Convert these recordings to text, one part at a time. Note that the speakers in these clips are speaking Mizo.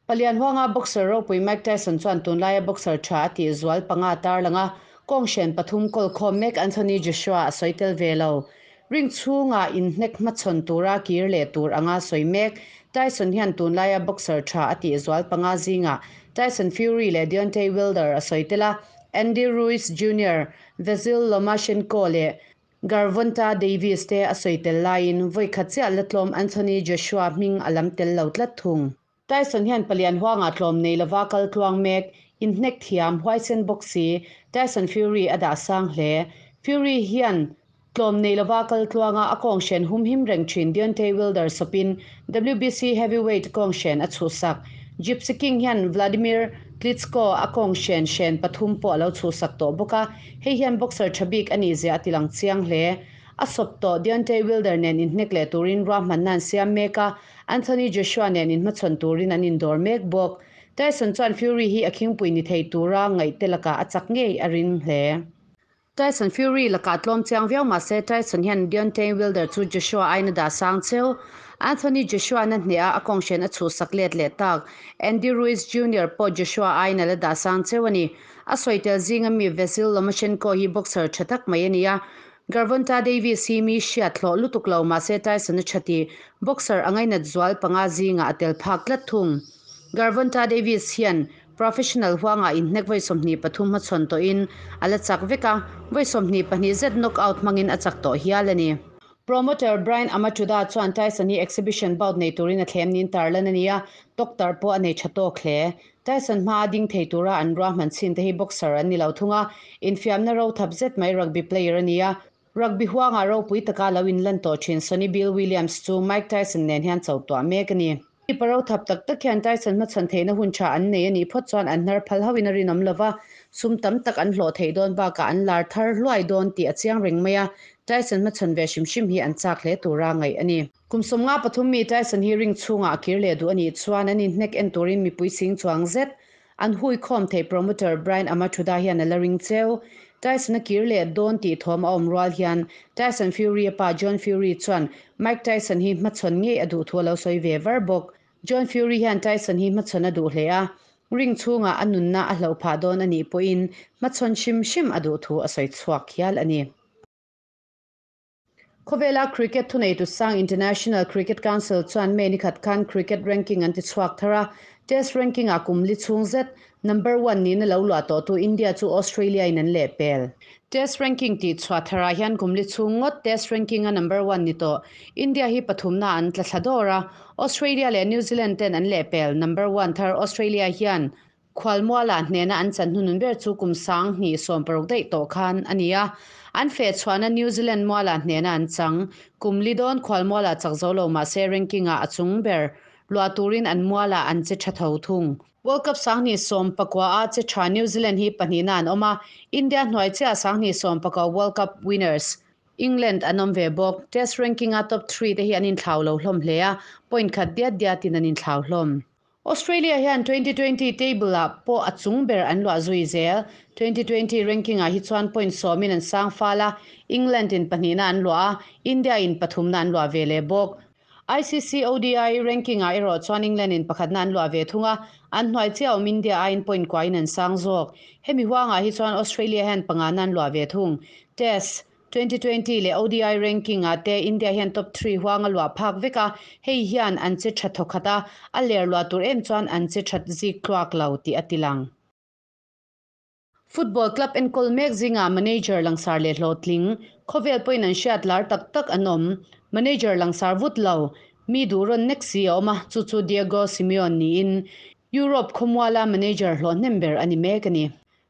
Palian huanga boxer ropui Mike Tyson chuan tunlaia boxer tha a tih zual panga tarlang a, kawng hren pathum kawl khawm mek Anthony Joshua a sawi tel ve lo. Ring chhunga inhnek hmachhawn tura kir leh tur anga sawi mek Tyson hian tunlaia boxer tha a tih zual panga zingah Tyson Fury leh Deontay Wilder a sawi tel a, Andy Ruiz Junior, Vasyl Lomachenko leh Gervonta Davis te a sawi tel laiin vawi khat chiah la tlawm Anthony Joshua hming a lam tel lo tlat thung. Tyson hian palian huanga tlawm nei lova kal tluang mek, inhnek thiam, huaisen bawk si, Tyson Fury a dah sang hle. Fury hian tlawm nei lova kal tluanga a kawng hren humhim reng thin Deontay Wilder sawpin WBC heavyweight kawng hren a chhuhsak. Gypsy King hian Vladimir Klitschko a kawng hren hren pathum pawh a lo chhuhsak tawh bawk a, hei hian boxer tha bik a nih zia a tilang chiang hle. A sawp tawh Deontay Wilder nen inhnek leh turin ruahmanna an siam mek a, Anthony Joshua nen inhmachhawn turin an indawr mek bawk. Tyson chuan Fury hi a khingpui ni thei tura ngaihte lakah a chak ngei a ring hle. Tyson Fury lakah tlawm chiang viau mah se Tyson hian Deontay Wilder chu Joshua aiin a dah sang cheu. Anthony Joshua na hneha a kawnghren a chhuhsak let leh tak. Andy Ruiz Junior pawh Joshua aiin a la dah sang cheu a ni. A sawi tel zinga mi Vasyl Lomachenko hi boxer tha tak mai a ni a. Gervonta Davis hi mi hriat hlawh lutuk lo mah se Tyson a tha tih boxer a ngainat zual panga zingah a tel phak tlat thung. Gervonta Davis hian Professional huangah inhnek vawi 23 hmachhawn tawhin a la chak vek a, vawi 22 zet knockout hmangin a chak tawh hial a ni. Promoter Brian Amatruda chuan Tyson hi exhibition bout nei turin a thlem niin tarlan a ni a, doctor pawh a nei tha tawk hle. Tyson hmaa ding thei tura an ruahman chin te hi boxer an ni lo thung a, infiamna ro thap zet mai rugby player a ni a. Rugby huangah ropui taka lo inlan tawh thin Sonny Bill Williams chu Mike Tyson nen hian cho tuah mek a ni. Mipa ro thap tak tak hian Tyson hmachhawn theihna hun tha an nei a nih phawt chuan an hnar phal hauhin a rinawm lo va, sum tam tak an hlawh theih dawn bakah an lar thar hluai dawn tih a chiang reng mai a, Tyson hmachhawn ve hrim hrim hi an chak hle tura ngaih a ni. Kum 53 mi Tyson hi ring chhungah a kir leh duh a nih chuan an inhnek en turin mipui sing chuang zet an hui khawm thei promoter Brian Amatruda hian a la ring cheu. Tyson a kir leh dawn tih thawm a awm rual hian Tyson Fury a pa John Fury chuan Mike Tyson hi hmachhawn ngei a duh thu a lo sawi ve var bawk. John Fury hian Tyson hi hmachhawn a duh hle a, ring chhungah a nunna a hloh phah dawn a nih pawhin hmachhawn hrim hrim a duh thu a sawi chhuak hial a ni. Khawvela cricket thuneitu sang International Cricket Council chuan May ni khat khan cricket ranking an ti chhuak thar a, Test ranking ah kum li chhung zet number one niin a lo luah tawh tu India chu Australia in an leh pel. Test ranking tih chhuah tharah hian kum li chhung ngawt Test ranking a number one ni tawh India hi pathumna an tla thla dawr a, Australia leh New Zealand ten an leh pel. Number one thar Australia hian Khualmualah hnena an chan hnunun ber chu kum 2016 daih tawh khan a ni a, an feh chhuahna New Zealand mualah hnena an chang. Kum li dawn khualmualah chak zo lo mah se ranking-ah a chung ber luah turin an mualah an che tha tho thung. World Cup 2019 a che tha New Zealand hi pahnihna an awm a, India hnuai chiah 2019 World Cup winners England an awm ve bawk. Test ranking-a top three te hi an inthlau lo hlawm hle a, point khat diat diatin an inthlau hlawm. Australia hian 2020 table ah pawh a chung ber an luah zui zel. 2020 ranking ah hi chuan point sawmin an sang fal a, England in pahnihna an luah a, India in pathumna an luah ve leh bawk. ICC ODI ranking ah erawh chuan England in pakhatna an luah ve thung a, an hnuai chiah awm India aiin point kuahin an sang zawk. Hemi huangah hi chuan Australia hian pangana an luah ve thung. Test 2020 leh ODI ranking ah te India hian top three huang a luah phak vek a, hei hian an che tha thawkhat a, a ler luah tur em chuan an che that zik tluak lo tih a ti lang. Football club enkawl mek zingah manager langsar leh hlawhtling, khawvel pawhin an hriat lar tak tak an awm. Manager langsar vut lo, mi duh rawn nek si a awm a, chu chu Diego Simeone niin Europe khawmuala manager hlawh hnem ber a ni mek a ni.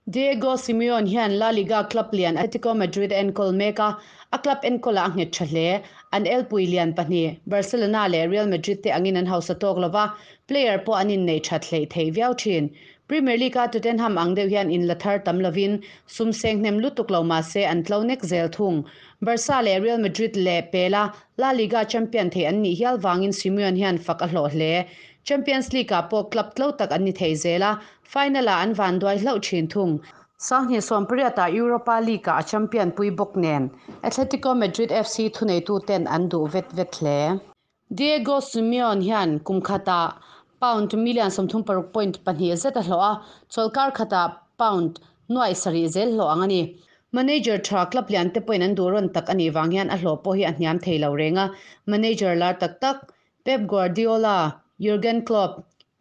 Diego Simeone hian La Liga club lian Atletico Madrid a enkawl mek a, a club enkawlah a nghet tha hle. An elpui lian pahnih, Barcelona leh Real Madrid te angin an hausa tawk lo va, player pawh an inneih that hleih theih viau thin. Premier League-a Tottenham ang deuh hian in la thar tam lovin sum seng hnem lutuk lo mah se an tlo nek zel thung. Barca leh Real Madrid leh pela La Liga champion thei an nih hial vangin Simeone hian fak a hlawh hle. Champions League-ah pawh club tlo tak an ni thei zel a, Final-ah an van duai hlauh thin thung. 2018-ah Europa League-ah a champion pui bawk nen, Atletico Madrid FC thuneituten an duh vet vet hle. Diego Simeone hian kum khatah Pound million 36.2 zet a hlawh a, chawlhkar khatah pound nuai sarih zel hlawh ang a ni. Manager tha club lian te pawhin an duh rawn tak a nih vang hian a hlawh pawh hi a hniam thei lo reng a. Manager lar tak tak Pep Guardiola, Jurgen Klopp,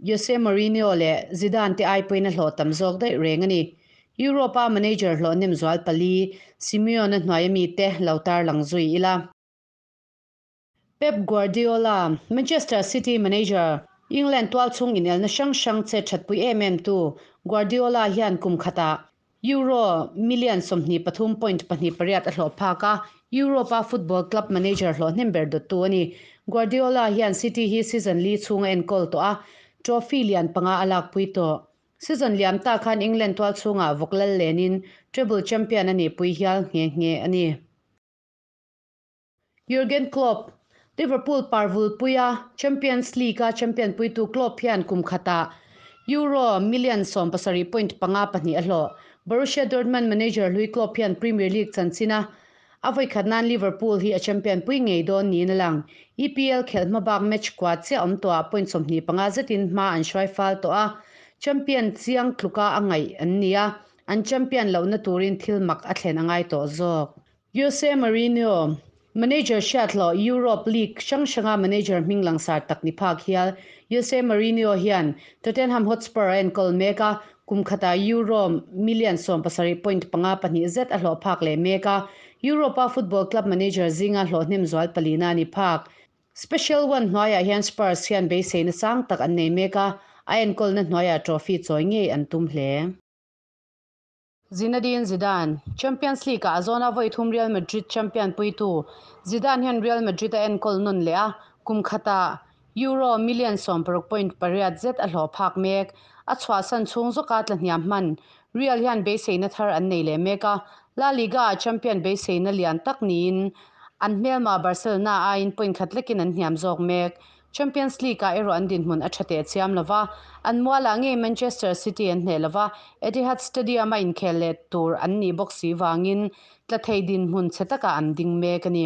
Jose Mourinho leh Zidane te ai pawhin a hlawh tam zawk daih reng a ni. Europe-a manager hlawh nem zual pali Simeone-a hnuaia mite lo tarlang zui ila. Pep Guardiola, Manchester City manager, England tualchhung inelna hrang hrang che thatpui em em tu Guardiola hian kum khatah Euro million 23.28 a hlawh phak a, Europe-a football club manager hlawh hnem ber dawttu a ni. Guardiola hian City hi season li chhung a enkawl tawh a, trophy lian panga a lakpui tawh. Season liam ta khan England tualchhungah vawk lal lenin treble champion a nihpui hial nghe nghe a ni. Jurgen Klopp, Liverpool parvulpuia Champions League-a champion puitu Klopp hian kum khatah Euro million 17.52 a hlawh. Borussia Dortmund manager hlui Klopp hian Premier League chanchina a vawi khat nan Liverpool hi a champion pui ngei dawn niin a lang. EPL khelh hma bak match kua chiah awm tawhah point 25 zetin hma an hruai fal tawh a, champion chiang tluka a ngaih an ni a, an champion lohna turin thil mak a thlen a ngai tawh zawk. Jose Mourinho, Manager hriathlawh Europe League hrang hranga manager hming langsar tak ni phak hial Jose Mourinho hian Tottenham Hotspur a enkawl mek a, kum khatah Euro million 17.52 zet a hlawh phak leh mek a, Europe-a football club manager zinga hlawh hnem zual palina a ni phak. Special One hnuaiah hian Spurs hian beiseina sang tak an nei mek a, a enkawlna hnuaiah trophy chawi ngei an tum hle. Zinedine Zidane, Champions League-ah a zawna vawi thum Real Madrid champion puitu Zidane hian Real Madrid a enkawl nawn leh a, kum khatah Euro million 16.8 zet a hlawh phak mek. A chhuahsan chhung zawka tla hniam hman Real hian beiseina thar an nei leh mek a, La Liga-ah champion beiseina lian tak niin an hmelma Barcelona aiin point khat lekin an hniam zawk mek. Champions League-ah erawh an dinhmun a tha teh chiam lo va, an mualah ngei Manchester City an hneh lo va, Etihad Stadium-a inkhel leh tur an nih bawk si vangin tla thei dinhmun chhe takah an ding mek a ni.